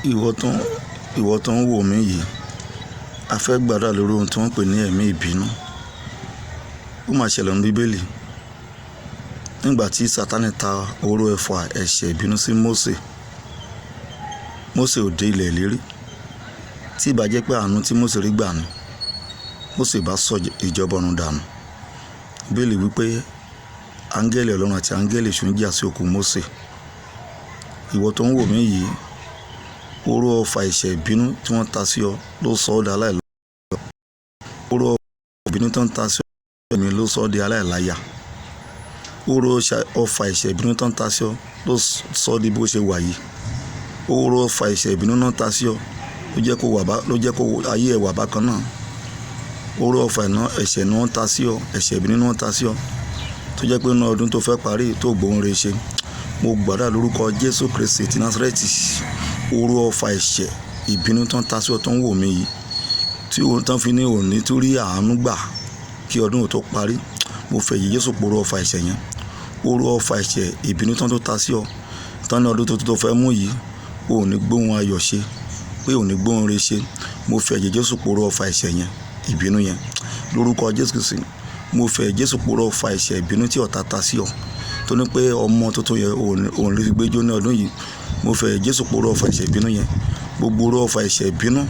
Ìwọ tó ń wò mí yìí, a fẹ́ gbàdúrà lórí ohun tí wọ́n ń pè ní ẹ̀mí ìbínú. Ó máa ṣẹlẹ̀ ní Bíbélì. Nígbà tí Sátánì ta oró ẹ̀fà ẹ̀ṣẹ̀ ìbínú sí Mósè, Mósè ò dé ilẹ̀ ìlérí. Tí ìbá jẹ́ pé àánú tí Mósè rí gbà ni, Mósè bá sọ ìjọba ọ̀run dànù. Bíbélì wípé áńgẹ́lì Ọlọ́run àti áńgẹ́lì èṣù ń jà sí òkú Mósè. Ìwọ tó ń wò mí yìí, oró ọfà ẹ̀ṣẹ̀ ìbínú tí wọ́n ta sí ọ ló sọ ọ́ di aláìlọ́kọ. Oró ọfà ìbínú tó ń ta sí ọ mi ló sọ ọ́ di aláìláya. Oró ọfà ẹ̀ṣẹ̀ ìbínú tó ń ta sí ọ ló sọ ọ́ di bó ṣe wà yìí. Oró ọfà ẹ̀ṣẹ̀ ìbínú náà ta sí ọ ló jẹ́ kó wà bá, ló jẹ́ kó ayé ẹ wà bákan náà. Oró ọfà iná ẹ̀ṣẹ̀ ni wọ́n ta sí ọ, ẹ̀ṣẹ̀ ìbínú ni wọ́n ta sí ọ. Tó jẹ́ pé inú ọdún tó fẹ́ parí tó gbóhùn re ṣe. Mo gbàdúrà lórúkọ Jésù Kristi ti Násárẹ́tì. Oró ọfà ẹ̀ṣẹ̀ ìbínú tó ń ta sí ọ tó ń wò mí yìí, tí ó tán fi ní òní tó rí àánú gbà kí ọdún tó parí. Mo fẹ́ yí Jésù poró ọfà ẹ̀ṣẹ̀ yẹn. Oró ọfà ẹ̀ṣẹ̀ ìbínú tán tó ta sí ọ, tán ní ọdún tuntun tó fẹ́ mú yìí, o ò ní gbóhùn ayọ̀ ṣe, pé ò ní gbóhùn re ṣe. Mo fẹ́ ẹ̀jẹ̀ Jésù poró ọfà ẹ̀ṣẹ̀ yẹn, ìbínú yẹn. Lórúkọ Jésù Kristi, mo fẹ́ Jésù poró ọfà ẹ̀ṣẹ̀ ìbínú tí ọ̀tá ta sí ọ. Tó ní pé ọmọ tuntun yẹn ò ní gbéjó ní ọdún yìí. Mo fẹ́ Jésù poró ọfà ẹ̀ṣẹ̀ ìbínú yẹn. Gbogbo oró ọfà ẹ̀ṣẹ̀ ìbínú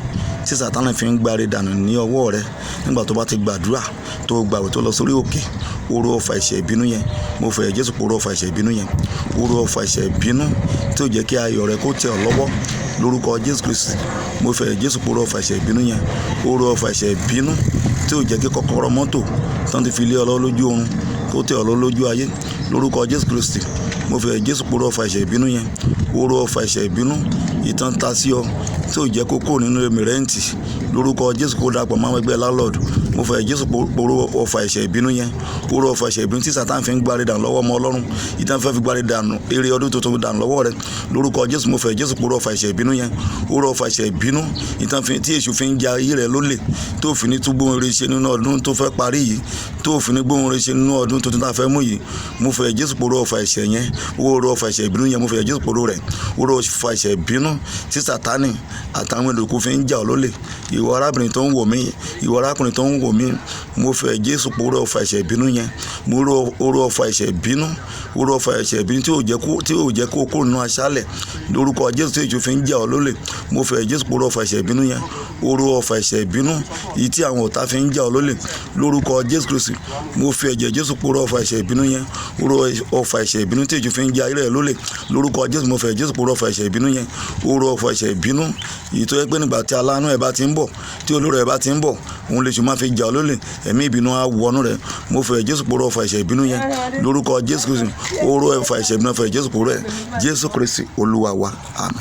tí Sátánì fi ń gbáre dànù ní ọwọ́ rẹ nígbà tó bá ti gbàdúrà tó gbàwẹ̀ tó lọ sórí òkè. Oró ọfà ẹ̀ṣẹ̀ ìbínú yẹn, mo fẹ́ Jésù poró ọfà ẹ̀ṣẹ̀ ìbínú yẹn. Oró ọfà ẹ̀ṣẹ̀ ìbínú tí ó jẹ́ kí ayọ̀ rẹ kó tẹ̀ ọ́ lọ́wọ́ lórúkọ Jésù Kristi. Mo fẹ́ Jésù poró ọfà ẹ̀ṣẹ̀ ìbínú yẹn. Oró ọfà ẹ̀ṣẹ̀ ìbínú tí ó jẹ́ kí kọ́kọ́rọ́ mọ́tò tán ti fi lé ọ lọ́wọ́ lójú oorun kó tẹ̀ ọ́ lọ́wọ́ lójú ayé lórúkọ Jésù Kristi. Mo fẹ́ Jésù poró ọfà ẹ̀ṣẹ̀ ìbínú yẹn. Oró ọfà ẹ̀ṣẹ̀ ìbínú ìtàn ta sí ọ tí ò jẹ́ kó kúrò nínú èmi rent lórúkọ Jésù kó dàpọ̀ mọ́ àwọn ẹgbẹ́ landlord. Mo fẹ́ Jésù poró ọfà ẹ̀ṣẹ̀ ìbínú yẹn. Oró ọfà ẹ̀ṣẹ̀ ìbínú tí Sátánì fi ń gbáre dànù lọ́wọ́ ọmọ Ọlọ́run, ìtàn fẹ́ fi gbáre dànù eré ọdún tuntun dànù lọ́wọ́ rẹ lórúkọ Jésù. Mo fẹ́ Jésù poró ọfà ẹ̀ṣẹ̀ ìbínú yẹn. Oró ọfà ẹ̀ṣẹ̀ ìbínú ìtàn tí èṣù fi ń ja ayé rẹ lólè tó fi ní túbọ̀ rere ṣe nínú ọdún tó fẹ́ parí yìí, tó fi ní gbóhùn rere ṣe nínú ọdún tuntun tá a fẹ́ mú yìí. Mo fẹ́ Jésù poró ọfà ẹ̀ṣẹ̀ yẹn. Oró ọfà ẹ̀ṣẹ̀ ìbínú yẹn, mo fẹ́ Jésù poró rẹ̀. Oró ọfà ẹ̀ṣẹ̀ ìbínú tí Sátánì àtàwọn èlòkù fi ń jà ọ́ lólè. Ìwọ arábìnrin tó ń wò mí, ìwọ arákùnrin tó ń wò mí, mo fẹ́ Jésù poró ọfà ẹ̀ṣẹ̀ ìbínú yẹn. Mo ró oró ọfà ẹ̀ṣẹ̀ ìbínú, oró ọfà ẹ̀ṣẹ̀ ìbínú tí ò jẹ́ kó kúrò nínú aṣálẹ̀ lórúkọ Jésù tí èṣù fi ń jà ọ́ lólè. Mo fẹ́ Jésù poró ọfà ẹ̀ṣẹ̀ ìbínú yẹn. Oró ọfà ẹ̀ṣẹ̀ ìbínú èyí tí àwọn ọ̀tá fi ń jà ọ́ lólè lórúkọ Jésù Kristi. Mo fi ẹ̀jẹ̀ Jésù poró ọfà ẹ̀ṣẹ̀ ìbínú yẹn. Oró ọfà ẹ̀ṣẹ̀ ìbínú tí èṣù fi ń jà ayé rẹ̀ lólè lórúkọ Jésù. Mo fẹ́ Jésù poró ọfà ẹ̀ṣẹ̀ ìbínú yẹn. Oró ọfà ẹ̀ṣẹ̀ ìbínú èyí tó jẹ́ pé nígbà tí aláàánú ẹ̀ bá ti ń bọ̀, tí olóore ẹ̀ bá ti ń bọ̀, òun lè ṣù máa fi jà ọ́ lólè. Ẹ̀mí ìbínú á wọnú rẹ̀. Mo fẹ́ Jésù poró ọfà ẹ̀ṣẹ̀ ìbínú yẹn lórúkọ Jésù Kristi. Oró ọfà ẹ̀ṣẹ̀ ìbínú, fẹ́ Jésù poró ẹ̀. Jésù Kristi Olúwa wa, àmín.